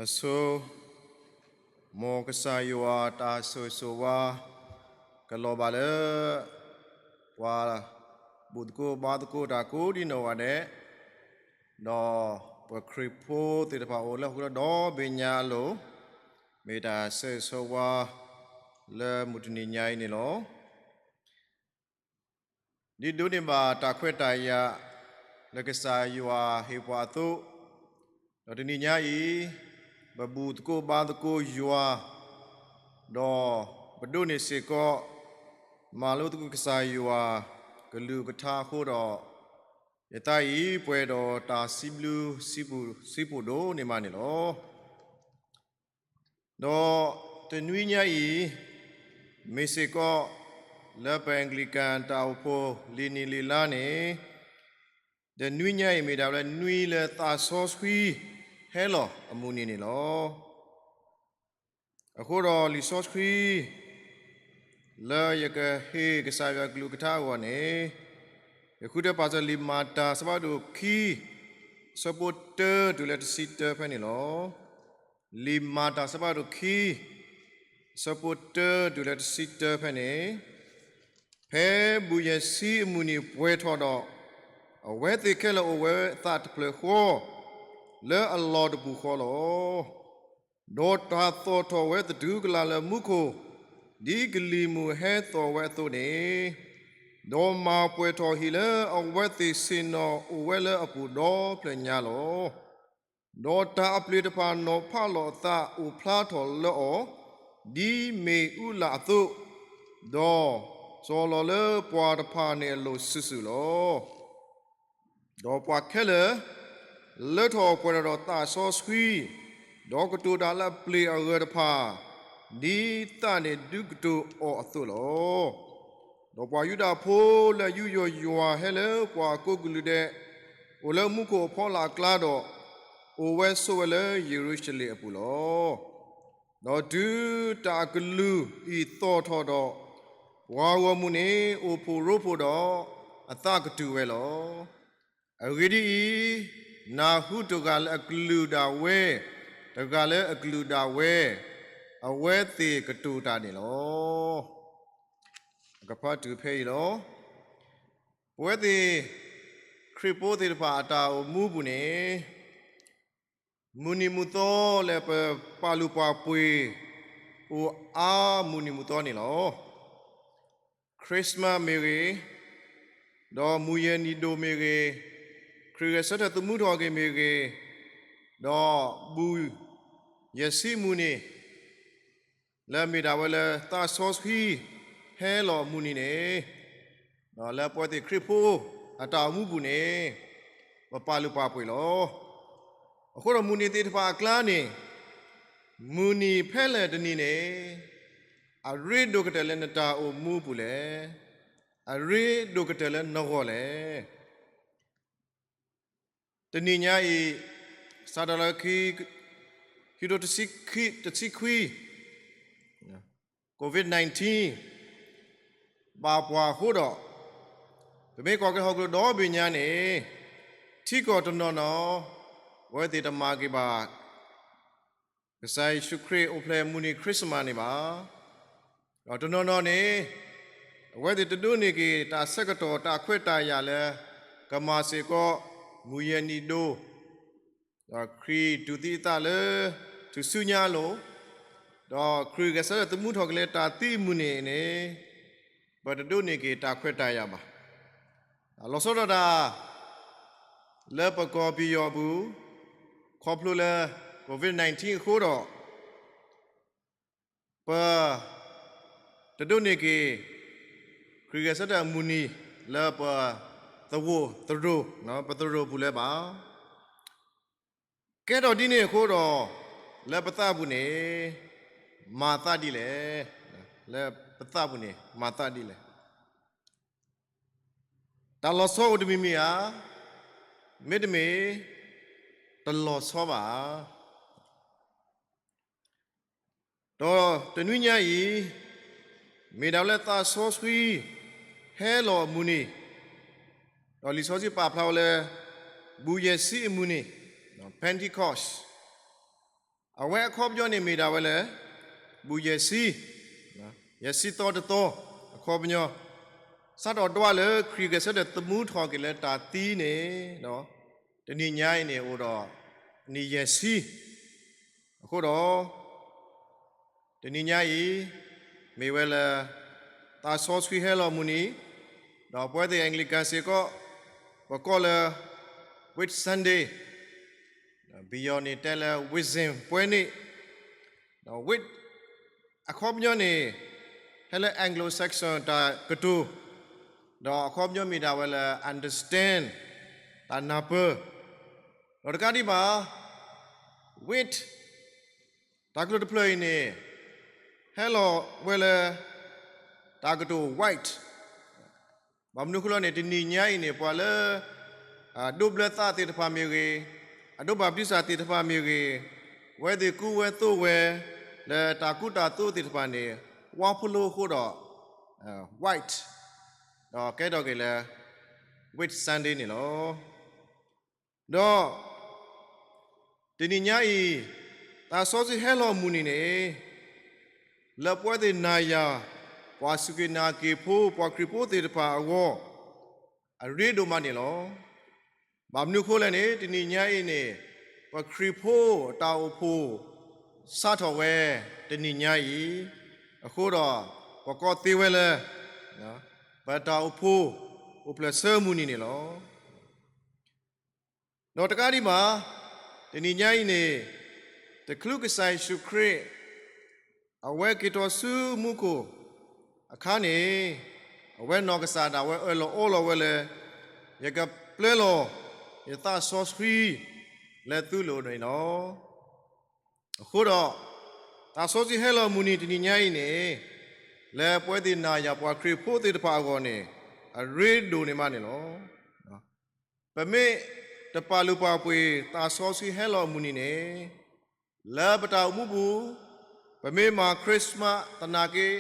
အဆိ မ်ကစၢ်ယွၤတၢ်ဆိၣ်ဂ့ၤဆိၣ်ဝါ ကလီၤဘၣ်လၢ ပှၤဘူၣ်သကိးဘါသကိးတၢ်ကိးဒ်နီၢ်ဂၤဒဲး, ဒီးပှၤခရံာ်ဖိသ့ၣ်တဖၣ်အိၣ်လၢဟီၣ်ခိၣ်ဒီဘ့ၣ်ညါအလိၤ, မ့ၢ်တၢ်ဆိၣ်ဂ့ၤဆိၣ်ဝါ လၢမုၢ်တနံၤညါအံၤန့ၣ်လီၤ. ဒ်ဒိးန့ၢ်ဘၣ်တၢ်ခွဲးတၢ်ယာ် လၢကစၢ်ယွၤဟ့ၣ်ပှၤအသိး, ဒီးတနံၤညါအံၤ ပဘူၣ်သကိးဘါသကိးယွၤ, ဒီးပဒိးန့ၢ်စ့ၢ်ကီး မၤလိသကိးကစၢ်ယွၤ ကလုၢ်ကထါအဃိဒီး, ယသးအံၤပှဲၤဒီးတၢ်စံးဘျုးစံးဖှိၣ်ဒိၣ်န့ၢ်မးန့ၣ်လီၤ. ဒီးတနွံညါအံၤ မ့ၢ်စ့ၢ်ကီး လၢပအဲကလံးကၣ်တၢ်အိၣ်ဖှိၣ်လံာ်နံၣ်လံာ်လါန့ၣ်, တနွံညါအံၤမ့ၢ်ဒၣ်ဝဲနွံလၢသးစီဆှံ ဟဲလီၤအမုၢ်နံၤန့ၣ်လီၤ. အဃိဒီးလံာ်စီဆှံ လၢယကဟ့ၣ်ကစၢ်ယွၤကလုၢ်ကထါအဂီၢ်န့ၣ်, ယဃုထၢပာ်စၢၤလံာ်မၤတၢ်အဆၢဖးဒိၣ်ခံ အဆၢဖိတၢတုၤလၢတဆံတၢဖဲန့ၣ်လီၤ. လံာ်မၤတၢ်အဆၢဖးဒိၣ်ခံ အဆၢဖိတၢတုၤလၢတဆံတၢဖဲန့ၣ်, ဖဲဘူးယဲၢ်ဆံအမုၢ်နံၤပှဲၤထီၣ်ဒီး, အဝဲသ့ၣ်ခဲလၢာ်အိၣ်ဝဲအသးတဖျၢၣ်ဃီ လၢအလီၢ်တပူၤဃီလီၤ. ဒီးတၢ်သီၣ်ထီၣ်ဝဲသတူၢ်ကလာ်လၢမူခိၣ်, ဒ်ကလံၤမုၢ်ဟဲသီၣ်ဝဲအသိးန့ၣ်, ဒီးမၤပှဲၤထီၣ်ဟံၣ်လၢအဝဲသ့ၣ်ဆ့ၣ်နီၤအိၣ်ဝဲလၢအပူၤဒီဖျၢၣ်ညါလီၤ. ဒီးတၢ်အပျ့ၤတဖၣ်နီၤဖးလီၤအသးအိၣ်ဖျါထီၣ်လၢအီၤ, ဒ်မ့ၣ်အူလၣ်အသိး, ဒီးစီၤလီၤလၢပှၤတဖၣ်န့ၣ်အလိၤစုာ်စုာ်လီၤ. ဒီးပှၤခဲလၢာ် လၢထီၣ်ပှဲၤထီၣ်ဒီးသးစီဆှံ, ဒီးကတိၤတၢ်လၢအပျ့ၤအဂၢၢ်တဖၣ်, ဒ်သးန့ၣ်ဒုးကတိၤအီၤအသိးလီၤ. ဒီးပှၤယူဒၤဖိလၢယူးယီၣ်ယွၤဟဲလၢပှၤကိးကလုာ်ဒဲး, အိၣ်လၢမူခိၣ်အဖီလာ်အကျါဒီး, အိၣ်ဝဲဆိးဝဲလၢယရူၤၡလ့ၣ်အပူၤလီၤ. ဒီးတုၤတၢ်အကလုၢ်အံၤသီၣ်ထီၣ်ဒီး, ပှၤဂီၢ်မုၢ်န့ၣ်အိၣ်ဖှိၣ်ရိဖှိၣ်ဒီး, အသးကတုၤဝဲလီၤ. အဂ့ၢ်ဒ်အံၤ, နၢ်ဟူတဂၤလၢအကလုၢ်ဒၣ်ဝဲ, တဂၤလၢအကလုၢ်ဒၣ်ဝဲ, အဝဲသ့ၣ်ကတိၤတၢ်န့ၣ်လီၤ. အကဖးတုၤဖဲအံၤလီၤ. ပဝဲသ့ၣ် ခရံာ်ဖိသ့ၣ်တဖၣ်အတၢ်အိၣ်မူပူၤန့ၣ်, မုၢ်နံၤမုၢ်သီလၢပပာ်လုၢ်ပာ်ပှ့ၤ အိၣ်အါမုၢ်နံၤမုၢ်သီန့ၣ်လီၤ. Christmas မ့ၢ်ဂ့ၤ, ဒီးမုၢ်ယဲၢ်နံၣ်ဒိၣ်မ့ၢ်ဂ့ၤ, ခရံာ်ဂဲၤဆၢထၢၣ်သမူထီၣ်က့ၤမ့ၢ်ဂ့ၤ, ဒီးဘူးယဲၢ်ဆံမုၢ်နံၤ လၢမ့ၢ်ဒၣ်ဝဲလၢသးစီဆှံဟဲလီၤအမုၢ်နံၤန့ၣ်, လၢပဝဲသ့ၣ်ခရံာ်ဖိအတၢ်အိၣ်မူပူၤန့ၣ်, ပပာ်လုၢ်ပာ်ပှ့ၤလီၤ. အဃိဒီးမုၢ်နံၤသ့ၣ်တဖၣ်အကျါန့ၣ်, မုၢ်နံၤဖဲလဲၣ်တနံၤန့ၣ်, အရ့ဒိၣ်ကတၢၢ်လၢနတၢ်အိၣ်မူပူၤလဲၣ်. အရ့ဒိၣ်ကတၢၢ်လၢနဂီၢ်လဲၣ်. တနံၤညါအံၤ, စးထီၣ်လၢခံ, ခံထိတဆံခွံ, COVID nineteen ဘၣ်ပှၤအဃိဒီး, ပမ့ၢ်ကွၢ်က့ၤဟီၣ်ခိၣ်ဒီဘ့ၣ်ညါန့ၣ်, ထံကီၢ်တနီၤနီၤ, အဝဲသ့ၣ်တမၤက့ၤဘၣ် ကစၢ်ယ့ၣ်ၡူးခရံာ်အိၣ်ဖျဲၣ်မုၢ်နံၤ Christmas န့ၣ်ဘၣ်. ဒီးတနီၤနီၤန့ၣ်, အဝဲသ့ၣ်တဒိးန့ၢ်က့ၤတၢ်ဆၢကတီၢ်တၢ်ခွဲးတၢ်ယာ်လၢ ကမၤစ့ၢ်ကီးမုၢ်ယဲၢ်နံၣ်ဒိၣ်, ဒီးခရံာ်တူၢ်သံအသးလၢ ထူၣ်စုညါအလိၤ, ဒီးခရံာ်ဂဲၤဆၢထၢၣ်သမူထီၣ်က့ၤလၢတၢ်သံအမုၢ်နံၤန့ၣ်, ပတဒိးန့ၢ်က့ၤတၢ်ခွဲးတၢ်ယာ်ဘၣ်. လီၤဆီဒၣ်တၢ် လၢပကီၢ်ပယီၤအပူၤ, ခီဖျိလၢ COVID nineteen အဃိဒီး, ပတဒိးန့ၢ်က့ၤ ခရံာ်ဂဲၤဆၢထၢၣ်အမုၢ်နံၤလၢပသဝီသရိာ်, ပသရိာ်ပူၤလၢၤဘၣ်. ကဲထီၣ်ဒ်န့ၣ်အဃိဒီး, လၢပသးပူၤန့ၣ် မၤသးဒ်လဲၣ်. လၢပသးပူၤန့ၣ် မၤသးဒ်လဲၣ်. တၢ်လီၤဆီအိၣ်တမံၤမံၤဧါ, မ့တမ့ၢ် တလီၤဆီဘၣ်. ဒီးတနွံညါအံၤ, မ့ၢ်ဒၣ်လၢသးစီဆှံဟဲလီၤအမုၢ်နံၤ, ဒီးလံာ်စီဆှံပာ်ဖျါဝဲလၢ ဘူးယဲၢ်ဆံအမုၢ်နံၤ, Pentecost. အဝဲအခီပညီန့ၣ်မ့ၢ်ဒၣ်ဝဲလၢ ဘူၣ်ယဲၢ်ဆံ, ယဲၢ်ဆံသီတသီ အခီပညီ, စးထီၣ်ဒွးလၢခရံာ်ဂဲၤဆၢထၢၣ်သမူထီၣ်က့ၤလၢတၢ်သံန့ၣ်, တနံၤညါအံၤန့ၣ်အိၣ်ဒီး နံၣ်ယဲၢ်ဆံ အဃိဒီး တနံၤညါအံၤ မ့ၢ်ဝဲလၢ သးစီဆှံဟဲလီၤမုၢ်နံၤ, ဒီးပဝဲသ့ၣ် Anglican စ့ၢ်ကီး ပကိးလၢ Whit Sunday, ပယီၤန့ၣ်တဲလၢ Whitsun ပွဲန့ၣ်, ဒီး Whit အခီပညီန့ၣ် ဟဲလၢ Anglo-Saxon တၢ်ကတိၤ, ဒီးအခီပညီမ့ၢ်ဒၣ်ဝဲလၢ understand တၢ်နၢ်ပၢၢ်, ဒီးတကးဒံးဘၣ် Whit တၢ်ကတိၤတဖျၢၣ်အံၤန့ၣ် ဟဲလီၤဝဲလၢ တၢ်ကတိၤ white, ဘၣ်မနုၤအဃိလဲၣ်န့ၣ် တနံၤညါအံၤန့ၣ် ပှၤလၢ အဒိးဘျၢသးသ့ၣ်တဖၣ်မ့ၢ်ဂ့ၤ, အဒိးဘၣ်ပတံၢ်စၢ်သ့ၣ်တဖၣ်မ့ၢ်ဂ့ၤ, ဝဲသ့ၣ်ကူဝဲသိးဝဲ လၢတၢ်ကူတၢ်သိးသ့ၣ်တဖၣ်န့ၣ် ဝါဖိလီၤအဃိဒီး white, ဒီးကဲထီၣ်က့ၤလၢ Whit Sunday န့ၣ်လီၤ. ဒီး တနံၤညါအံၤ သးစီဆှံဟဲလီၤမုၢ်နံၤန့ၣ် လၢပဝဲသ့ၣ်နၤယၤ ပှၤစူၢ်က့ၤနာ်က့ၤဖိ ပှၤခရံာ်ဖိသ့ၣ်တဖၣ်အဂီၢ် အရ့ဒိၣ်မးန့ၣ်လီၤ. ဘၣ်မနုၤအဃိလဲၣ်န့ၣ် တနံၤညါအံၤန့ၣ် ပခရံာ်ဖိအတၢ်အိၣ်ဖှိၣ် စးထီၣ်ဝဲတနံၤညါအံၤ, အဃိဒီး ပကိးသ့ဝဲလၢ ပတၢ်အိၣ်ဖှိၣ် အိၣ်ဖျဲၣ်ဆၢမုၢ်နံၤန့ၣ်လီၤ. ဒီးတကးဒံးဘၣ် တနံၤညါအံၤန့ၣ် တချုးကစၢ်ယ့ၣ်ၡူးခရံာ် အဝဲက့ၤထီၣ်ဆူမူခိၣ်အခါန့ၣ် အဝဲနီၢ်ကစၢ်ဒၣ်ဝဲအၢၣ်လီၤအီလီၤဝဲလၢ ယကပျဲလီၤယသးစီဆှံလၢသုလိၤန့ၣ်လီၤ. အဃိဒီး သးစီဆှံဟဲလီၤမုၢ်နံၤတနံၤညါအံၤန့ၣ် လၢပဝဲသ့ၣ်နၤယၤပှၤခရံာ်ဖိသ့ၣ်တဖၣ်အဂီၢ်န့ၣ် အရ့ဒိၣ်န့ၢ်မးန့ၣ်လီၤ. ပမ့ၢ်တပာ်လုၢ်ပာ်ပှ့ၤသးစီဆှံဟဲလီၤမုၢ်နံၤန့ၣ် လၢပတၢ်အိၣ်မူပူၤ ပမ့ၢ်မၤ Christmas သနာ်က့,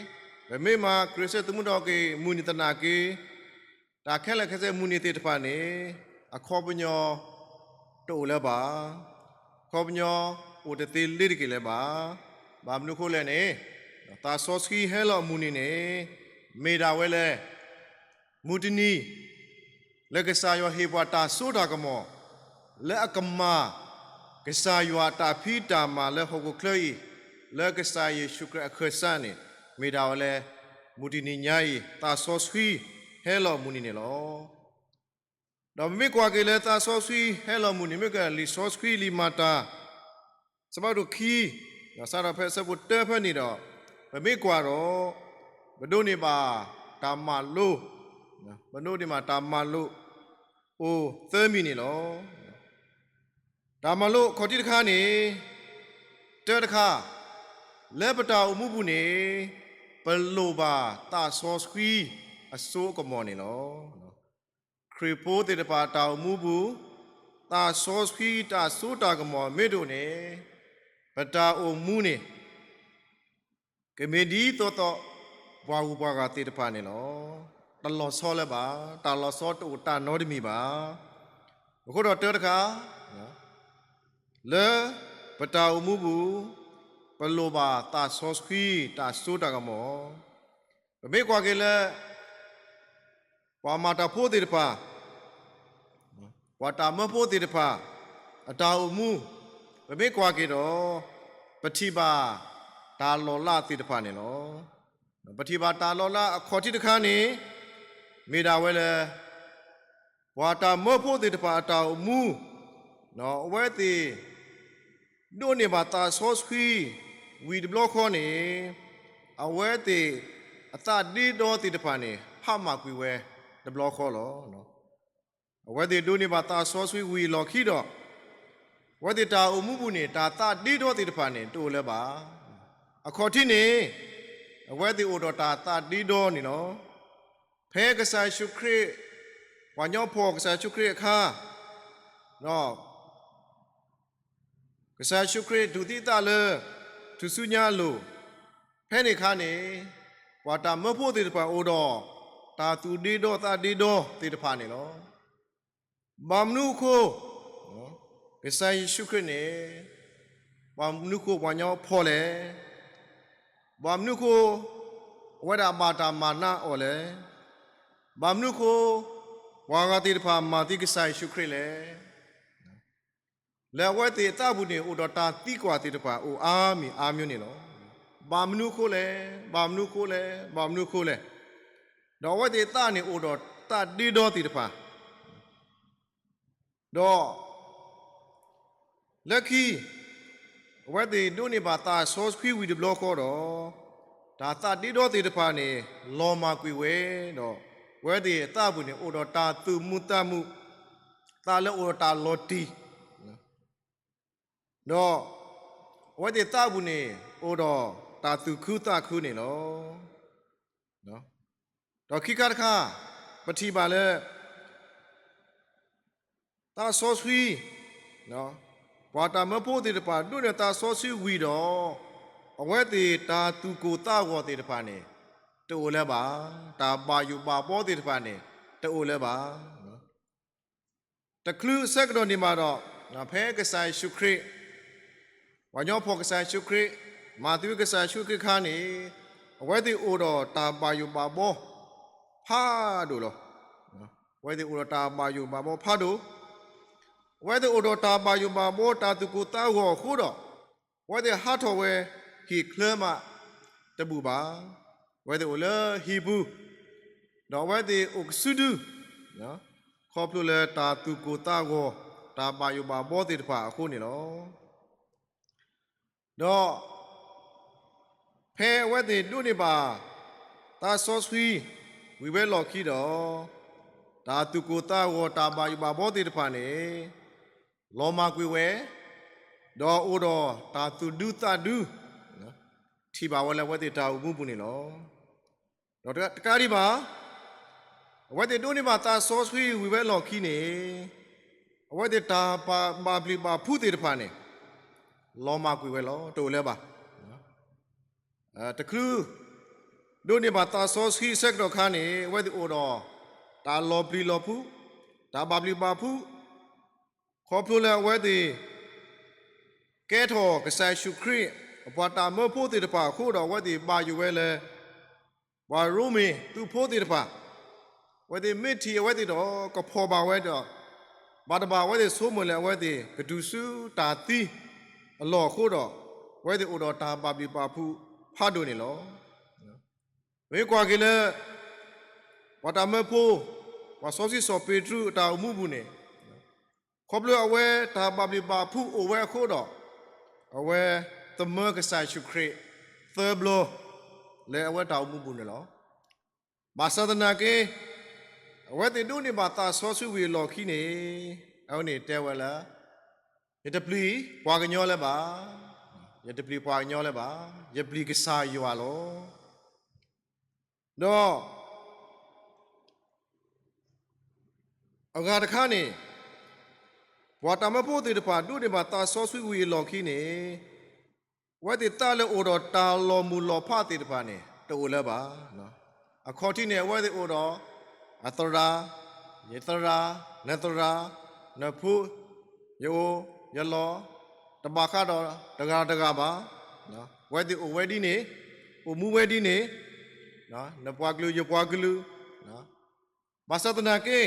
ပမ့ၢ်မၤခရံာ်ဂဲၤဆၢထၢၣ်သမူထီၣ်က့ၤမုၢ်နံၤသနာ်က့, တၢ်ခဲလၢာ်ခဲဆ့မုၢ်နံၤသ့ၣ်တဖၣ်န့ၣ် အခီပညီတအိၣ်လၢၤဘၣ်. အခီပညီအိၣ်တသ့လ့ၤတက့ၤလၢၤဘၣ်. ဘၣ်မနုၤအဃိလဲၣ်န့ၣ် သးစီဆှံဟဲလီၤမုၢ်နံၤန့ၣ် မ့ၢ်ဒၣ်ဝဲလၢ မုၢ်တနံၤ လၢကစၢ်ယွၤဟ့ၣ်ပှၤတၢ်စိတၢ်ကမီၤ လၢအကမၤ ကစၢ်ယွၤတၢ်ဖံးတၢ်မၤလၢဟီၣ်ခိၣ်ချၢအံၤ လၢကစၢ်ယ့ၣ်ၡူးခရံာ်အခၢၣ်စးန့ၣ် မ့ၢ်ဒၣ်ဝဲလၢ မုၢ်တနံၤညါအံၤ သးစီဆှံဟဲလီၤမုၢ်နံၤန့ၣ်လီၤ. ဒီးပမ့ၢ်ကွၢ်က့ၤလၢသးစီဆှံဟဲလီၤမုၢ်နံၤ မ့ၢ်ကလံာ်စီဆှံလံာ်မၤတၢ် အဆၢဖးဒိၣ်ခံ ဒီးစးထီၣ်ဖဲအဆၢဖိတၢဖဲန့ၣ်ဒီး ပမ့ၢ်ကွၢ်ဒီး ပဒိးန့ၢ်ဘၣ်တၢ်မၤလိ, ပဒိးန့ၢ်ဘၣ်တၢ်မၤလိ အိၣ်သၢမံၤန့ၣ်လီၤ. တၢ်မၤလိအခီၣ်ထံးတခါန့ၣ် တၢတခါ, လၢပတၢ်အိၣ်မူပူၤန့ၣ် ပလိၣ်ဘၣ်သးစီဆှံအစိအကမီၤန့ၣ်လီၤ. ခရံာ်ဖိသ့ၣ်တဖၣ်တၢ်အိၣ်မူပူၤ သးစီဆှံတၢ်စိတၢ်ကမီၤမ့ၢ်တအိၣ်န့ၣ် ပတၢ်အိၣ်မူန့ၣ် ကမ့ၢ်ဒ်သိးသိး ပှၤဂုၤပှၤဂၤသ့ၣ်တဖၣ်န့ၣ်လီၤ. တလီၤဆီလၢၤဘၣ်, တၢ်လီၤဆီတအိၣ်တၢ်နီတမံၤဘၣ်. အဃိဒီးတၢတခါ, လၢပတၢ်အိၣ်မူပူၤ ပလိၣ်ဘၣ်သးစီဆှံတၢ်စိတၢ်ကမီၤ. ပမ့ၢ်ကွၢ်က့ၤလၢ ပှၤမၤတၢ်ဖိသ့ၣ်တဖၣ်, ပှၤတၢ်မၢဖိသ့ၣ်တဖၣ် အတၢ်အိၣ်မူ, ပမ့ၢ်ကွၢ်က့ၤဒီး ပထံၣ်ဘၣ်တၢ်လီၤလးသ့ၣ်တဖၣ်န့ၣ်လီၤ. ပထံၣ်ဘၣ်တၢ်လီၤလးအခီၣ်ထံးတခါန့ၣ် မ့ၢ်ဒၣ်ဝဲလၢ ပှၤတၢ်မၢဖိသ့ၣ်တဖၣ်အတၢ်အိၣ်မူ, အဝဲသ့ၣ် ဒိးန့ၢ်ဘၣ်သးစီဆှံ ဝံၤတဘျီဃီန့ၣ် အဝဲသ့ၣ်အသးဒ့ဒီသ့ၣ်တဖၣ်န့ၣ် ဟါမၢ်ကွံာ်ဝဲတဘျီဃီလီၤ. အဝဲသ့ၣ်ဒိးန့ၢ်ဘၣ်သးစီဆှံဝံၤအလီၢ်ခံဒီး အဝဲသ့ၣ်တၢ်အိၣ်မူပူၤန့ၣ် တၢ်သးဒ့ဒီသ့ၣ်တဖၣ်န့ၣ် တအိၣ်လၢၤဘၣ်. အခီၣ်ထံးန့ၣ် အဝဲသ့ၣ်အိၣ်ဒီးတၢ်သးဒ့ဒီန့ၣ်လီၤ. ဖဲကစၢ်ယ့ၣ်ၡူးခရံာ်, ပှၤညီဖီၣ်ကစၢ်ယ့ၣ်ၡူးခရံာ်အခါ, ဒီး ကစၢ်ယ့ၣ်ၡူးခရံာ်တူၢ်သံအသးလၢ ထူၣ်စုညါအလိၤ, ဖဲန့ၣ်အခါန့ၣ် ပှၤတၢ်မၢဖိသ့ၣ်တဖၣ်အိၣ်ဒီး တၢ်သူၣ်ဒ့ဒီသးဒ့ဒီသ့ၣ်တဖၣ်န့ၣ်လီၤ. ဘၣ်မနုၤအဃိ, ကစၢ်ယ့ၣ်ၡူးခရံာ်န့ၣ် ဘၣ်မနုၤဃိပှၤကညီဖှီၣ်လဲၣ်, ဘၣ်မနုၤဃိ အဝဲဒၣ်ဘၣ်တၢ်မၤနးအီၤလဲၣ်, ဘၣ်မနုၤဃိ ပှၤဂၤသ့ၣ်တဖၣ်မၤသံကစၢ်ယ့ၣ်ၡူးခရံာ်လဲၣ်. လၢအဝဲသ့ၣ်အသးပူၤန့ၣ် အိၣ်ဒီးတၢ်သံကွၢ်သ့ၣ်တဖၣ်အိၣ်အါမံၤအါမံၤန့ၣ်လီၤ. ဘၣ်မနုၤဃိလဲၣ်, ဘၣ်မနုၤဃိလဲၣ်, ဘၣ်မနုၤဃိလဲၣ်. ဒီးအဝဲသ့ၣ်အသးန့ၣ်အိၣ်ဒီးသးဒ့ဒီသ့ၣ်တဖၣ် ဒီး လၢခံ အဝဲသ့ၣ်ဒိးန့ၢ်ဘၣ်သးစီဆှံဝံၤတဘျီဃီဒီး တၢ်သးဒ့ဒီသ့ၣ်တဖၣ်န့ၣ် လီၤမၢ်ကွံာ်ဝဲဒီး အဝဲသ့ၣ်အသးပူၤန့ၣ် အိၣ်ဒီးတၢ်သူၣ်မုာ်သးမုာ်, သးလၢအိၣ်ဒီးတၢ်လီၤတံၢ် ဒီး အဝဲသ့ၣ်သးပူၤန့ၣ် အိၣ်ဒီးတၢ်သူၣ်ခုသးခုန့ၣ်လီၤ. ဒီးခံခါတခါ ပထံၣ်ဘၣ်လၢ သးစီဆှံ ပှၤတၢ်မၢဖိသ့ၣ်တဖၣ် ဒိးန့ၢ်သးစီဆှံဝံၤဒီး အဝဲသ့ၣ်တၢ်သူၣ်ကိၢ်သးဂီၤသ့ၣ်တဖၣ်န့ၣ် တအိၣ်လၢၤဘၣ်. တၢ်ဘၣ်ယိၣ်ဘၣ်ဘီသ့ၣ်တဖၣ်န့ၣ် တအိၣ်လၢၤဘၣ်. တချုးဆၢကတီၢ်န့ၣ်ဘၣ်ဒီး ဖဲကစၢ်ယ့ၣ်ၡူးခရံာ် ပှၤကညီဖှီၣ်ကစၢ်ယ့ၣ်ၡူးခရံာ်, မၤသံကစၢ်ယ့ၣ်ၡူးခရံာ်အခါန့ၣ် အဝဲသ့ၣ်အိၣ်ဒီးတၢ်ဘၣ်ယိၣ်ဘၣ်ဘီဖးဒိၣ်လီၤ. အဝဲသ့ၣ်အိၣ်ဒီးတၢ်ဘၣ်ယိၣ်ဘၣ်ဘီဖးဒိၣ်, အဝဲသ့ၣ်အိၣ်ဒီးတၢ်ဘၣ်ယိၣ်ဘၣ်ဘီ တၢ်သူၣ်ကိၢ်သးဂီၤအဃိဒီး အဝဲသ့ၣ်ဟးထီၣ်ဝဲဟံၣ်ချၢမးတဘူၣ်ဘၣ်. အဝဲသ့ၣ်အိၣ်လၢဟံၣ်ပူၤ, ဒီးအဝဲသ့ၣ်အိၣ်ကစုဒု ခီဖျိလၢတၢ်သူၣ်ကိၢ်သးဂီၤ တၢ်ဘၣ်ယိၣ်ဘၣ်ဘီသ့ၣ်တဖၣ်အဃိန့ၣ်လီၤ. ဒီး ဖဲအဝဲသ့ၣ်ဒိးန့ၢ်ဘၣ် သးစီဆှံ ဝံၤဝဲလီၢ်ခံဒီး တၢ်သူၣ်ကိၢ်သးဂီၤ တၢ်ဘၣ်ယိၣ်ဘၣ်ဘီသ့ၣ်တဖၣ်န့ၣ် လီၤမၢ်ကွံာ်ဝဲ, ဒီးအိၣ်ဒီးတၢ်သူၣ်ဒူသးဒူ ထံၣ်ဘၣ်ဝဲလၢအဝဲသ့ၣ်တၢ်အိၣ်မူပူၤန့ၣ်လီၤ. ဒီးတကးဒံးဘၣ် အဝဲသ့ၣ်ဒိးန့ၢ်ဘၣ်သးစီဆှံဝံၤဝဲလီၢ်ခံန့ၣ် အဝဲသ့ၣ်တၢ်ဘၣ်ဘျုးဘၣ်ဖှူသ့ၣ်တဖၣ်န့ၣ် လီၤမၢ်ကွံာ်ဝဲလီၤ. တအိၣ်လၢၤဘၣ်. တချုး ဒိးန့ၢ်ဘၣ်သးစီဆှံအဆၢကတီၢ်ခါန့ၣ် အဝဲသ့ၣ်အိၣ်ဒီး တၢ်လီၤပျံၤလီၤဖုး, တၢ်ဘၣ်ဘျုးဘၣ်ဖှူ, ခီဖျိလၢအဝဲသ့ၣ် ကဲထီၣ်ကစၢ်ယ့ၣ်ၡူးခရံာ် အပှၤတၢ်မၢဖိသ့ၣ်တဖၣ်အဃိဒီး အဝဲသ့ၣ်ဘၣ်ယိၣ်ဝဲလၢ ပှၤရိမ့ၤသုးဖိသ့ၣ်တဖၣ်, အဝဲသ့ၣ်မ့ၢ်ထံၣ်အဝဲသ့ၣ်ဒီး ကဖီၣ်ဘၣ်ဝဲဒီး ဘၣ်တဘၣ်အဝဲသ့ၣ်ဆိကမိၣ်လၢအဝဲသ့ၣ်ကတုၤဆူတၢ်သံအလီၢ်အဃိဒီး အဝဲသ့ၣ်အိၣ်ဒီးတၢ်ဘၣ်ဘျုးဘၣ်ဖှူဖးဒိၣ်န့ၣ်လီၤ. မ့ၢ်ကွၢ်က့ၤလၢ ပှၤတၢ်မၢဖိ ပှၤစီဆှံစီၤပ့းတရူးအတၢ်အိၣ်မူပူၤန့ၣ် ခီဖျိအဝဲတၢ်ဘၣ်ဘျုးဘၣ်ဖှူအိၣ်ဝဲအဃိဒီး အဝဲသမၢကစၢ်ယ့ၣ်ၡူးခရံာ်သၢဘျီ လၢအဝဲတၢ်အိၣ်မူပူၤန့ၣ်လီၤ. ဘၣ်ဆၣ်သနာ်က့ အဝဲသ့ၣ်ဒိးန့ၢ်ဘၣ်သးစီဆှံဝံၤအလီၢ်ခံန့ၣ် အဝဲန့ၣ်တဲဝဲလၢ ယတပျံၤပှၤကညီလၢၤဘၣ်, ယတပျံၤပှၤကညီလၢၤဘၣ်, ယပျံၤကစၢ်ယွၤလီၤ. ဒီး အဂၤတခါန့ၣ် ပှၤတၢ်မၢဖိသ့ၣ်တဖၣ် ဒိးန့ၢ်ဘၣ်သးစီဆှံဝံၤအလီၢ်ခံန့ၣ် အဝဲသ့ၣ်သးလၢအိၣ်ဒီးတၢ်လီၤမုၢ်လီၤဖးသ့ၣ်တဖၣ်န့ၣ် တအိၣ်လၢၤဘၣ်. အခီၣ်ထံးန့ၣ် အဝဲသ့ၣ်အိၣ်ဒီး အသရၣ်, ယသရၣ်, နသရၣ်, နဖိ, ယအိၣ်, ယလီၤ, တဘၣ်ဃးဒီးတဂၤတဂၤဘၣ်. အဝဲသ့ၣ်အိၣ်ဝဲဒ်န့ၣ်, အိၣ်မူဝဲဒ်န့ၣ်, နပှၤကလုာ်ယပှၤကလုာ် ဘၣ်ဆၣ်သနာ်က့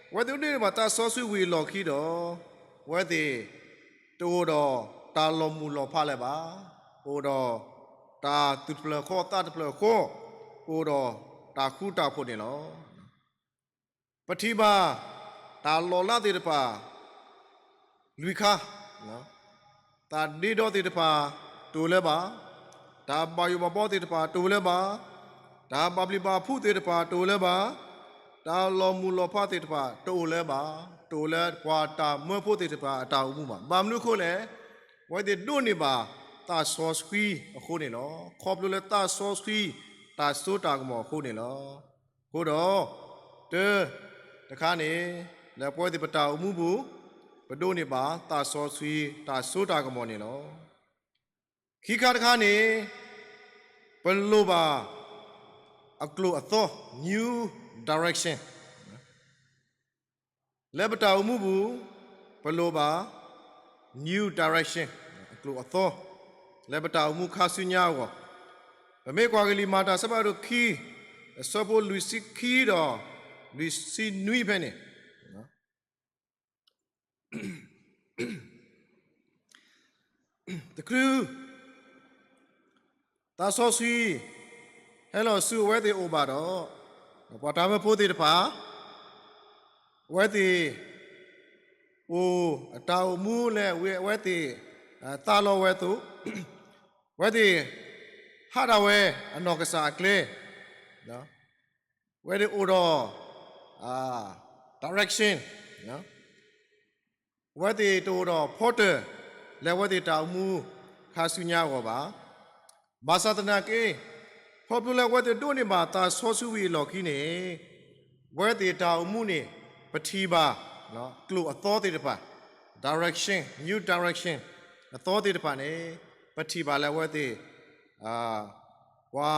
အဝဲသ့ၣ်ဒိးန့ၢ်ဘၣ်သးစီဆှံဝံၤအလီၢ်ခံဒီး အဝဲသ့ၣ်တအိၣ်ဒီးတၢ်လီၤမုၢ်လီၤဖးလၢၤဘၣ်. အိၣ်ဒီးတၢ်သူၣ်တဖျၢၣ်ဃီသးတဖျၢၣ်ဃီ, အိၣ်ဒီးတၢ်ဃူတၢ်ဖိးန့ၣ်လီၤ. ပထံၣ်ဘၣ် တၢ်လီၤလးသ့ၣ်တဖၣ် လွံၢ်ခါ, သးဒ့ဒီသ့ၣ်တဖၣ် တအိၣ်လၢၤဘၣ်, တၢ်ဘၣ်ယိၣ်ဘၣ်ဘီသ့ၣ်တဖၣ် တအိၣ်လၢၤဘၣ်, တၢ်ဘၣ်ဘျုးဘၣ်ဖှူသ့ၣ်တဖၣ် တအိၣ်လၢၤဘၣ်, တၢ်လီၤမုၢ်လီၤဖးသ့ၣ်တဖၣ် တအိၣ်လၢၤဘၣ်, တအိၣ်လၢပှၤတၢ်မၢဖိသ့ၣ်တဖၣ်အတၢ်အိၣ်မူဘၣ်. ဘၣ်မနုၤအဃိလဲၣ်, အဝဲသ့ၣ်ဒိးန့ၢ်ဘၣ်သးစီဆှံအဃိန့ၣ်လီၤ. ခီဖျိလၢသးစီဆှံတၢ်စိတၢ်ကမီၤအဃိန့ၣ်လီၤ. အဃိဒီး တၢ်တခါန့ၣ် လၢပဝဲသ့ၣ်ပတၢ်အိၣ်မူပူၤ ပဒိးန့ၢ်ဘၣ်သးစီဆှံတၢ်စိတၢ်ကမီၤန့ၣ်လီၤ. ခံခါတခါန့ၣ် ပလိၣ်ဘၣ် အကျိာ်အသီ new direction လၢပတၢ်အိၣ်မူပူၤ ပလိၣ်ဘၣ် new direction အ ကျိာ်အသီ လၢပတၢ်အိၣ်မူခါဆူညါအဂီၢ်, ပမ့ၢ်ကွၢ်က့ၤလံာ်မၤတၢ်အဆၢဖးဒိၣ်ခံ, အဆၢဖိလွံၢ်ဆံခံဒီးလွံၢ်ဆံနွံဖဲန့ၣ်, တချုး သးစီဆှံ ဟဲလီၤဆူအဝဲသ့ၣ်အအိၣ်ဘၣ်ဒီး, ပှၤတၢ်မၢဖိသ့ၣ်တဖၣ် အဝဲသ့ၣ် အိၣ်အတၢ်အိၣ်မူလၢအဝဲသ့ၣ် သးလီဝဲအသိး, အဝဲသ့ၣ် ဟးဒၣ်ဝဲအနီၢ်ကစၢ်အကျဲ, အဝဲသ့ၣ်အိၣ်ဒီး direction, အဝဲသ့ၣ်တအိၣ်ဒီး ဖီတၢၢ် လၢအဝဲသ့ၣ်တၢ်အိၣ်မူခါဆူညါအဂီၢ်ဘၣ်. ဘၣ်ဆၣ်သနာ်က့ ခီဖျိလၢအဝဲသ့ၣ်ဒိးန့ၢ်ဘၣ်သးစီဆှံဝံၤအလီၢ်ခံန့ၣ်, အဝဲသ့ၣ်တၢ်အိၣ်မူန့ၣ် ပထံၣ်ဘၣ် ကျိာ်အသီသ့ၣ်တဖၣ်, direction, new direction အသီသ့ၣ်တဖၣ်န့ၣ် ပထံၣ်ဘၣ်လၢအဝဲသ့ၣ် ပှၤ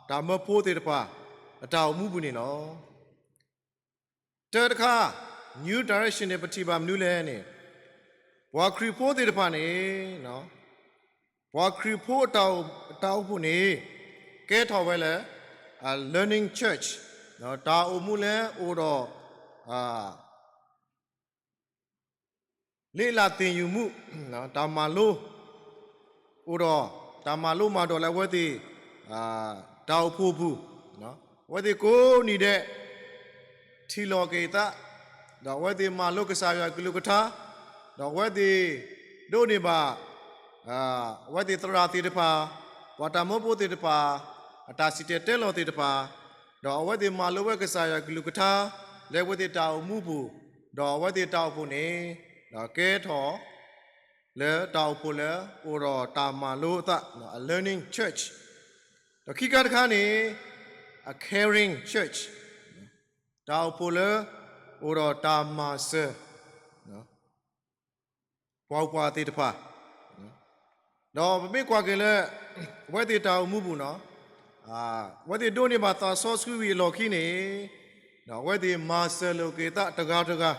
တၢ်မၢဖိသ့ၣ်တဖၣ် အတၢ်အိၣ်မူပူၤန့ၣ်လီၤ. တၢ်တခါ new direction န့ၣ် ပထံၣ်ဘၣ်မနုၤလဲၣ်န့ၣ်, ပှၤခရံာ်ဖိသ့ၣ်တဖၣ်န့ၣ်, ပှၤခရံာ်ဖိအတၢ်အိၣ်ဖှိၣ်န့ၣ် ကဲထီၣ်ဝဲလၢ learning church, တၢ်အိၣ်မူလၢအိၣ်ဒီး လ့လၢ်သ့ၣ်ညွၣ်မူ, တၢ်မၤလိ, အိၣ်ဒီးတၢ်မၤလိမၤဒိးလၢအဝဲသ့ၣ် တၢ်အိၣ်ဖှိၣ်ပူၤ, အဝဲသ့ၣ်ကိးနံၤဒဲး ထံၣ်လိာ်က့ၤအသး, ဒီးအဝဲသ့ၣ်မၤလိကစၢ်ယွၤကလုၢ်ကထါ, ဒီးအဝဲသ့ၣ်ဒိးန့ၢ်ဘၣ် အဝဲသ့ၣ်သရၣ်သ့ၣ်တဖၣ်, ပှၤတၢ်မၢဖိသ့ၣ်တဖၣ် အတၢ်စံၣ်တဲၤတဲလီၤသ့ၣ်တဖၣ်, ဒီးအဝဲသ့ၣ်မၤလိဝဲကစၢ်ယွၤကလုၢ်ကထါ လၢအဝဲသ့ၣ်တၢ်အိၣ်မူပူၤ, ဒီးအဝဲသ့ၣ်တၢ်အိၣ်ဖှိၣ်န့ၣ် ဒီးကဲထီၣ် လၢတၢ်အိၣ်ဖှိၣ်လၢအိၣ်ဒီးတၢ်မၤလိအသး, a learning church, ဒီးခံခါတခါန့ၣ် a caring church, တၢ်အိၣ်ဖှိၣ်လၢအိၣ်ဒီးတၢ်မၤစၢၤ ပှၤအိၣ်ပှၤသ့ၣ်တဖၣ်, ဒီးပမ့ၢ်ကွၢ်က့ၤလၢ အဝဲသ့ၣ်တၢ်အိၣ်မူပူၤန့ၣ်, အဝဲသ့ၣ်ဒိးန့ၢ်ဘၣ်သးစီဆှံဝံၤအလီၢ်ခံန့ၣ်, အဝဲသ့ၣ်မၤစၢၤလိာ်က့ၤသးတဂၤတဂၤ,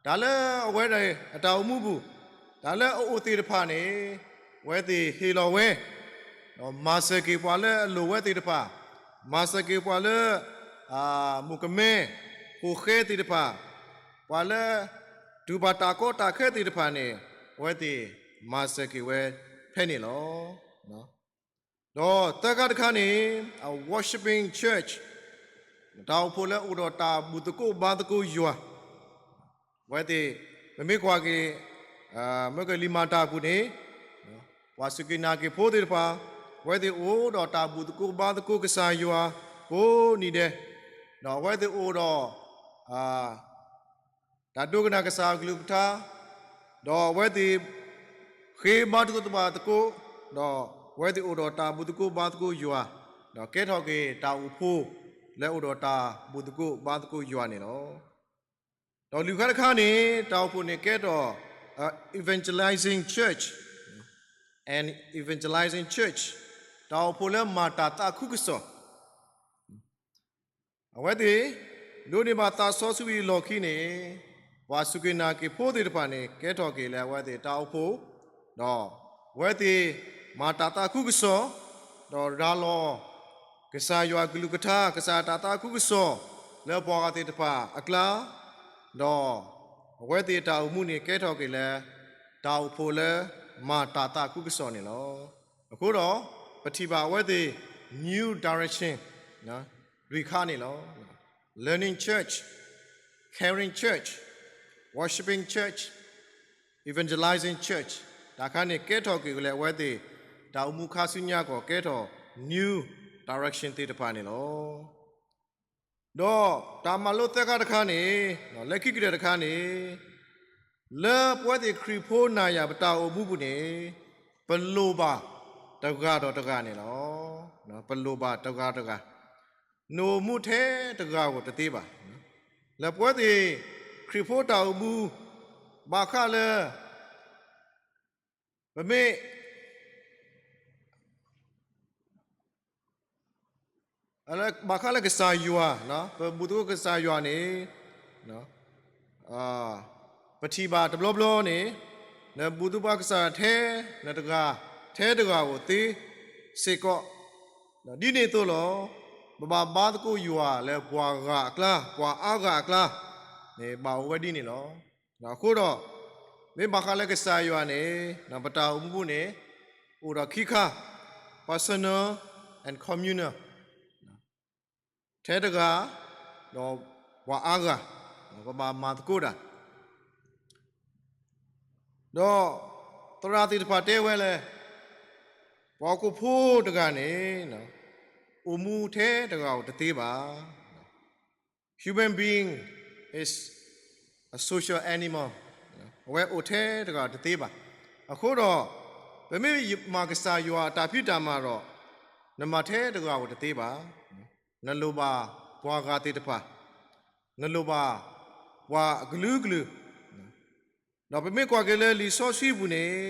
တၢ်လၢအဝဲဒၣ်အတၢ်အိၣ်မူပူၤ, တၢ်လၢအအိၣ်သ့ၣ်တဖၣ်န့ၣ်, အဝဲသ့ၣ်ဟ့ၣ်လီၤဝဲ, ဒီးမၤစၢၤက့ၤပှၤလၢအလိၣ်ဝဲသ့ၣ်တဖၣ်, မၤစၢၤက့ၤပှၤလၢ မိၢ်ကမဲ, ဖိဃဲသ့ၣ်တဖၣ်, ပှၤလၢ တူၢ်ဘၣ်တၢ်ကီတၢ်ခဲသ့ၣ်တဖၣ်န့ၣ်, အဝဲသ့ၣ်မၤစၢၤက့ၤဝဲဖဲန့ၣ်လီၤ. ဒီးသၢခါတခါန့ၣ် a worshiping church, တၢ်အိၣ်ဖှိၣ်လၢအိၣ်ဒီးတၢ်ဘူၣ်သကိးဘါသကိးယွၤ, အဝဲသ့ၣ် ပမ့ၢ်ကွၢ်က့ၤ မ့ၢ်ကလံၤမၤတၢ်အပူၤန့ၣ်, ပှၤစူၢ်က့ၤနာ်က့ၤဖိသ့ၣ်တဖၣ်, အဝဲသ့ၣ်အိၣ်ဒီးတၢ်ဘူၣ်သကိးဘါသကိးကစၢ်ယွၤ ကိးနံၤဒဲး, ဒီးအဝဲသ့ၣ်အိၣ်ဒီး တၢ်ဒိကနၣ်ကစၢ်အကလုၢ်ကထါ, ဒီးအဝဲသ့ၣ် ဃ့ဘါထုကဖၣ်သကိး, ဒီးအဝဲသ့ၣ်အိၣ်ဒီးတၢ်ဘူၣ်သကိးဘါသကိးယွၤ, ဒီးကဲထီၣ်က့ၤတၢ်အိၣ်ဖှိၣ်လၢအိၣ်ဒီးတၢ်ဘူၣ်သကိးဘါသကိးယွၤန့ၣ်လီၤ. ဒီးလွံၢ်ခါတခါန့ၣ် တၢ်အိၣ်ဖှိၣ်န့ၣ်ကဲထီၣ် evangelizing church, an evangelizing church, တၢ်အိၣ်ဖှိၣ်လၢမၤတၢ်သးခုကစီၣ် အဝဲသ့ၣ် ဒိးန့ၢ်ဘၣ်သးစီဆှံဝံၤအလီၢ်ခံန့ၣ်, ပှၤစူၢ်က့ၤနာ်က့ၤဖိသ့ၣ်တဖၣ်န့ၣ် ကဲထီၣ်က့ၤလၢအဝဲသ့ၣ်တၢ်အိၣ်ဖှိၣ်, ဒီးအဝဲသ့ၣ်မၤတၢ်သးခုကစီၣ်, ဒီးရၤလီၤ ကစၢ်ယွၤကလုၢ်ကထါ ကစၢ်တၢ်သးခုကစီၣ် လၢပှၤဂၤသ့ၣ်တဖၣ်အကျါ, ဒီးအဝဲသ့ၣ်တၢ်အိၣ်မူန့ၣ်ကဲထီၣ်က့ၤလၢ တၢ်အိၣ်ဖှိၣ်လၢမၤတၢ်သးခုကစီၣ်န့ၣ်လီၤ. အဃိဒီး ပထံၣ်ဘၣ်အဝဲသ့ၣ် new direction လွံၢ်ခါန့ၣ်လီၤ. Learning church, caring church, worshiping church, evangelizing church, တၢ်ခါန့ၣ်ကဲထီၣ်က့ၤလၢအဝဲသ့ၣ် တၢ်အိၣ်မူခါဆူညါကီၢ်ကဲထီၣ် new direction သ့ၣ်တဖၣ်န့ၣ်လီၤ. ဒီးတၢ်မၤလိသၢခါတခါန့ၣ်, လၢခံကတၢၢ်တခါန့ၣ်, လၢပဝဲသ့ၣ်ခရံာ်ဖိနၤယၤပတၢ်အိၣ်မူပူၤန့ၣ်, ပလိၣ်ဘၣ်တဂၤဒီးတဂၤန့ၣ်လီၤ. ပလိၣ်ဘၣ်တဂၤတဂၤ, နအိၣ်မူထဲတဂၤဧိၤတသ့ဘၣ်. လၢပဝဲသ့ၣ်ခရံာ်ဖိတၢ်အိၣ်မူ ဘၣ်ဃးလၢ ပမ့ၢ် ဘၣ်ဃးလၢကစၢ်ယွၤ, ပဘူၣ်သကိးကစၢ်ယွၤန့ၣ်, ပထံၣ်ဘၣ်တဘျီဘျီန့ၣ်, နဘူးသူၣ်ဘၣ်ကစၢ်ထဲနတဂၤ, ထဲတဂၤဧိၤသ့စ့ၢ်ကီး, ဒ်န့ၣ်အသိးလီၤ. ပဘၣ်ဘါသကိးယွၤလၢပှၤဂၤအကျါ, ပှၤအါဂၤအကျါ, န့ၣ်ဘၣ်အိၣ်ဝဲဒ်န့ၣ်လီၤ. အဃိဒီး မ့ၢ်ဘၣ်ဃးလၢကစၢ်ယွၤန့ၣ် ပတၢ်အိၣ်မူပူၤန့ၣ် အိၣ်ဒီးခံခါ, personal and communal, ထဲတဂၤ, ဒီးပှၤအါဂၤ, ပဘၣ်မၤသကိးတၢ် ဒီးသရၣ်သ့ၣ်တဖၣ်တဲဝဲလၢ ပှၤဟီၣ်ခိၣ်ဖိတဂၤန့ၣ် အိၣ်မူထဲတဂၤဧိၤတသ့ဘၣ်. Human being is a social animal. အဝဲအိၣ်ထဲတဂၤတသ့ဘၣ်. အဃိဒီး ပမ့ၢ်မၤကစၢ်ယွၤအတၢ်ဖံးတၢ်မၤဒီး နမၤထဲတဂၤဧိၤတသ့ဘၣ်. နလိၣ်ဘၣ်ပှၤဂၤသ့ၣ်တဖၣ်, နလိၣ်ဘၣ်ပှၤအကလုာ်ကလုာ် ဒီးပမ့ၢ်ကွၢ်က့ၤလၢလံာ်စီဆှံပူၤန့ၣ်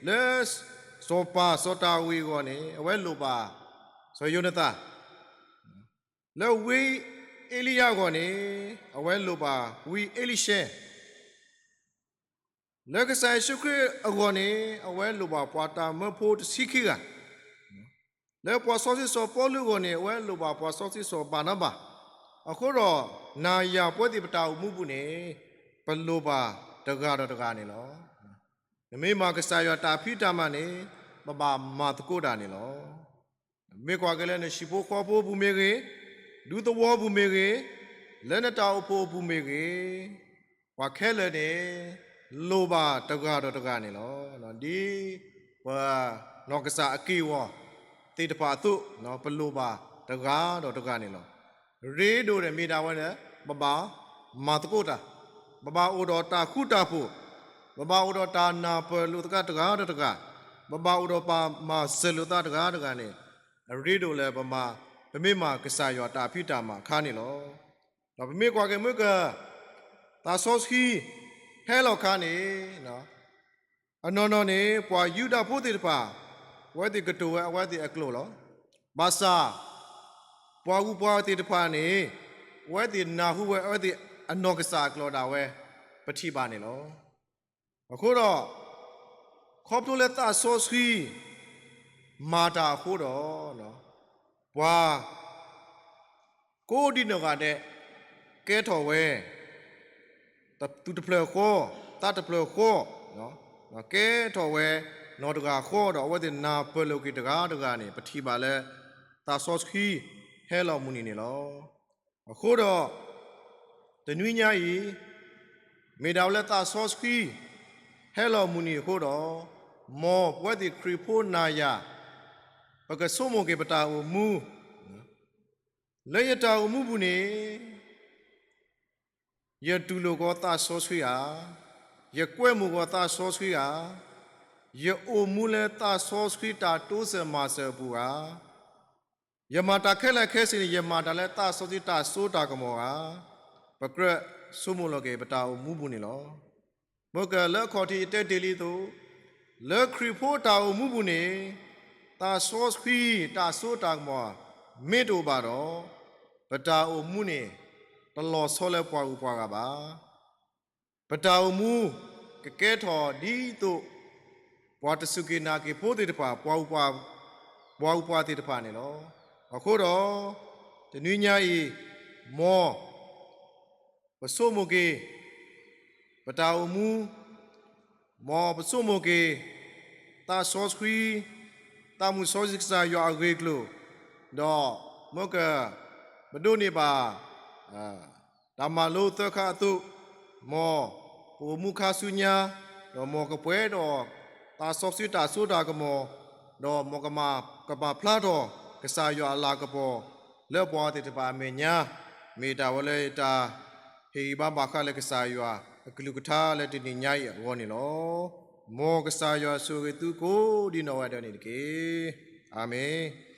လၢစီၤပၤစီၤဒၤဝံးအဂီၢ်န့ၣ် အဝဲလိၣ်ဘၣ်စီၤယိၤနသၣ်, လၢဝံအ့လံယၤအဂီၢ်န့ၣ် အဝဲလိၣ်ဘၣ်ဝံအ့လံၡဲ, လၢကစၢ်ယ့ၣ်ၡူးခရံာ်အဂီၢ်န့ၣ် အဝဲလိၣ်ဘၣ်ပှၤတၢ်မၢဖိတဆံခံဂၤ, လၢပှၤစီဆှံစီၤပီလူးအဂီၢ်န့ၣ် အဝဲလိၣ်ဘၣ်ပှၤစီဆှံစီၤဘၤနါဘၤ, အဃိဒီး နၤယၤပဝဲသ့ၣ်ပတၢ်အိၣ်မူပူၤန့ၣ် ပလိၣ်ဘၣ်တဂၤဒီးတဂၤန့ၣ်လီၤ. နမ့ၢ်မၤကစၢ်ယွၤတၢ်ဖံးတၢ်မၤန့ၣ် ပဘၣ်မၤသကိးတၢ်န့ၣ်လီၤ. မ့ၢ်ကွၢ်က့ၤလၢနဟံၣ်ဖိဃီဖိပူၤမ့ၢ်ဂ့ၤ, ဒူသဝီပူၤမ့ၢ်ဂ့ၤ, လၢနတၢ်အိၣ်ဖှိၣ်အပူၤမ့ၢ်ဂ့ၤ, ပှၤခဲလၢာ်န့ၣ် လိၣ်ဘၣ်တဂၤဒီးတဂၤန့ၣ်လီၤ. ဒ်ပနီၢ်ကစၢ်အက့ၢ်အဂီၤ သ့ၣ်တဖၣ်အသိး ပလိၣ်ဘၣ်တဂၤဒီးတဂၤန့ၣ်လီၤ. ရ့ဒိၣ်န့ၣ်မ့ၢ်ဒၣ်ဝဲန့ၣ် ပဘၣ်မၤသကိးတၢ်, ပဘၣ်အိၣ်ဒီးတၢ်ဃူတၢ်ဖိး, ပဘၣ်အိၣ်ဒီးတၢ်နၢ်ပၢၢ်လိာ်သးတဂၤဒီးတဂၤ, ပဘၣ်အိၣ်ဒီးပမၤစၢၤလိာ်သးတဂၤဒီးတဂၤန့ၣ် အရ့ဒိၣ်လၢပမၤ, ပမ့ၢ်မၤကစၢ်ယွၤတၢ်ဖံးတၢ်မၤအခါန့ၣ်လီၤ. ဒီးပမ့ၢ်ကွၢ်က့ၤမ့ၢ်က သးစီဆှံဟဲလီၤအခါန့ၣ် အနီၢ်နီၢ်န့ၣ် ပှၤယူဒၤဖိသ့ၣ်တဖၣ် အဝဲသ့ၣ်ကတိၤဝဲအဝဲသ့ၣ်အကျိာ်လီၤ. ဘၣ်ဆၣ် ပှၤဂုၤပှၤဂၤသ့ၣ်တဖၣ်န့ၣ် အဝဲသ့ၣ်နၢ်ဟူဝဲအဝဲသ့ၣ်အနီၢ်ကစၢ်အကျိာ်ဒၣ်ဝဲ ပထံၣ်ဘၣ်န့ၣ်လီၤ. အဃိဒီး ခီဖျိလၢသးစီဆှံ မၤတၢ်အဃိဒီး ပှၤ ကိးဒံနီၢ်ဂၤဒဲး ကဲထီၣ်ဝဲ သူၣ်တဖျၢၣ်ဃီ, သးတဖျၢၣ်ဃီ, ကဲထီၣ်ဝဲ နီၢ်တဂၤဃီဒီး အဝဲသ့ၣ်နၢ်ပၢၢ်လိာ်က့ၤတဂၤတဂၤန့ၣ် ပထံၣ်ဘၣ်လၢ သးစီဆှံဟဲလီၤမုၢ်နံၤန့ၣ်လီၤ. အဃိဒီး တနွံညါအံၤ မ့ၢ်ဒၣ်ဝဲလၢသးစီဆှံ ဟဲလီၤမုၢ်နံၤအဃိဒီး မ်ပဝဲသ့ၣ်ခရံာ်ဖိနၤယၤ ပကဆိကမိၣ်က့ၤပတၢ်အိၣ်မူ လၢယတၢ်အိၣ်မူပူၤန့ၣ် ယတူၢ်လိာ်ကီးသးစီဆှံဧါ, ယကွဲမုာ်ကီးသးစီဆှံဧါ, ယအိၣ်မူလၢသးစီဆှံတၢ်တိစၢၤမၤစၢၤအပူၤဧါ, ယမၤတၢ်ခဲလၢာ်ခဲဆ့န့ၣ် ယမၤတၢ်လၢသးစီဆှံတၢ်စိတၢ်ကမီၤဧါ, ပကြၢးဆိကမိၣ်လီၤက့ၤပတၢ်အိၣ်မူပူၤန့ၣ်လီၤ. မ်ကလၢအခီၣ်ထံးယတဲတ့ၢ်လံအသိး, လၢခရံာ်ဖိတၢ်အိၣ်မူပူၤန့ၣ် သးစီဆှံတၢ်စိတၢ်ကမီၤ မ့ၢ်တအိၣ်ဘၣ်ဒီး ပတၢ်အိၣ်မူန့ၣ် တလီၤဆီလၢပှၤဂုၤပှၤဂၤဘၣ်. ပတၢ်အိၣ်မူ ကကဲထီၣ်ဒ်သိး ပှၤတစူၢ်က့ၤနာ်က့ၤဖိသ့ၣ်တဖၣ်, ပှၤဂုၤပှၤသ့ၣ်တဖၣ်န့ၣ်လီၤ. အဃိဒီး တနွံညါအံၤ မ် ပဆိကမိၣ်က့ၤ ပတၢ်အိၣ်မူ, မ်ပဆိကမိၣ်က့ၤ သးစီဆှံ, သးမုၣ်စီဆှံကစၢ်ယွၤအဂ့ၢ်အကျိၤ, ဒီး မ်က ပဒိးန့ၢ်ဘၣ် တၢ်မၤလိသၢခါအသိး, မ်ပအိၣ်မူခါဆူညါ, ဒီးမ်ကပှဲၤဒီး သးစီဆှံတၢ်စိတၢ်ကမီၤ, ဒီးမ်ကမၤကပာ်ဖျါထီၣ် ကစၢ်ယွၤအလၤကပီၤ လၢပှၤသ့ၣ်တဖၣ်အမဲာ်ညါ, မ့ၢ်တၢ်ဝဲလၢတၢ်ဟ့ၣ်ဂံၢ်ဘါဘၣ်ဃးလၢကစၢ်ယွၤအကလုၢ်ကထါလၢတနံၤညါအံၤအဂီၢ်န့ၣ်လီၤ. မ်ကစၢ်ယွၤဆိၣ်ဂ့ၤသုကိးဒံနီၢ်ဂၤဒဲးန့ၣ်တက့ၢ်. အၤမ့ၣ်.